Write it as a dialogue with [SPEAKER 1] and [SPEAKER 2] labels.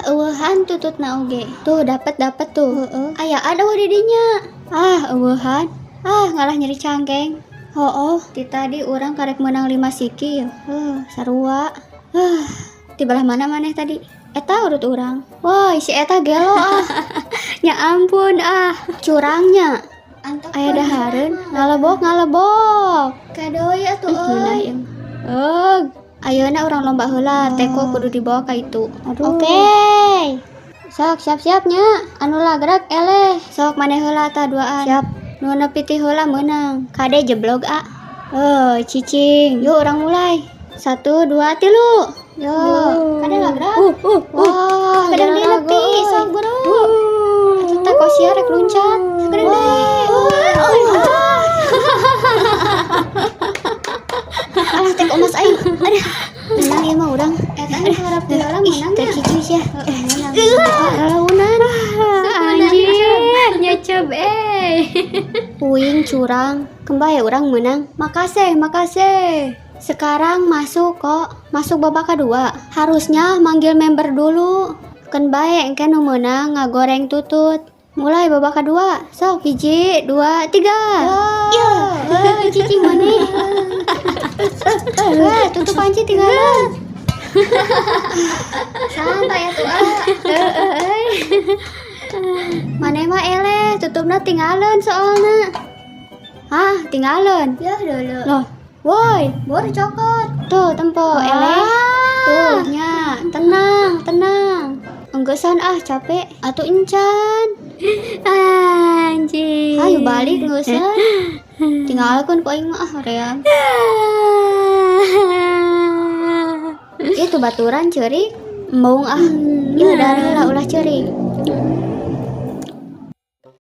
[SPEAKER 1] Ah, eueuhan tututna oge. Tuh dapet dapet tuh. Heeh. Ayaan eueuh di dinya. Ah, eueuhan. Ah, ngalah nyeri cangkeng. Hooh, ti tadi urang karek menang 5 siki ya. Heuh, sarua. Ah, di belah mana maneh tadi? Eta urut urang. Wah, si eta gelo ah. Ya ampun ah, curangnya. Aya dahareun, ngalebok ngalebok.
[SPEAKER 2] Kadoy atuh
[SPEAKER 1] Ngeunah
[SPEAKER 2] euy.
[SPEAKER 1] ieu. Eug, ayeuna urang lomba heula, teko kudu dibawa ka itu.
[SPEAKER 2] Aduh.
[SPEAKER 1] Oke. Sok siap-siap nya, anu lagrak eleh. Sok maneh heula tah duaan.
[SPEAKER 2] Siap.
[SPEAKER 1] Nu nepi ti heula meunang. Kade jeblog ah. Oh, cicing. Yuk urang mulai. 1 2 3. Yo, kade lagrak. Wah,
[SPEAKER 2] Kadang
[SPEAKER 1] geura
[SPEAKER 2] deui nepi,
[SPEAKER 1] euy.
[SPEAKER 2] sok buru.
[SPEAKER 1] Atuh teh kosia rek luncat.
[SPEAKER 2] Kadang deui.
[SPEAKER 1] Wah. Alah teh emas aing. Aduh. Menang ieu mah urang.
[SPEAKER 2] Eta nu harap ti heula
[SPEAKER 1] Ih,
[SPEAKER 2] menang
[SPEAKER 1] teh
[SPEAKER 2] nya.
[SPEAKER 1] kitu sia.
[SPEAKER 2] Heeh, menang.
[SPEAKER 1] Lalaunan.
[SPEAKER 2] Anjir, nyecep eh.
[SPEAKER 1] Uing curang. Kembali urang menang. Makasih, makasih. Sekarang masuk kok. Masuk babak kedua. Harusnya manggil member dulu. Keun bae engke nu meunang ngagoreng tutut. Mulai babak kedua. Sok 1 2 3. Ya. Eh, cicing maneh. Eh, tutup panci tinggalan.
[SPEAKER 2] Santai atuh ah.
[SPEAKER 1] Maneh mah eleh, tutupna tinggalan soalna. Hah, tinggalan.
[SPEAKER 2] Ya dulu.
[SPEAKER 1] Loh, woi,
[SPEAKER 2] Bor cokot.
[SPEAKER 1] tuh tempo eleh. Tuh, nya, tenang, tenang. Enggesan ah capek atuh encan.
[SPEAKER 2] Anjir.
[SPEAKER 1] Ayo balik ngeuseun. Tinggalkeun ku aing mah ah hoream. Itu baturan ceurik. Embung ah. Ieu dari heula ulah ceurik.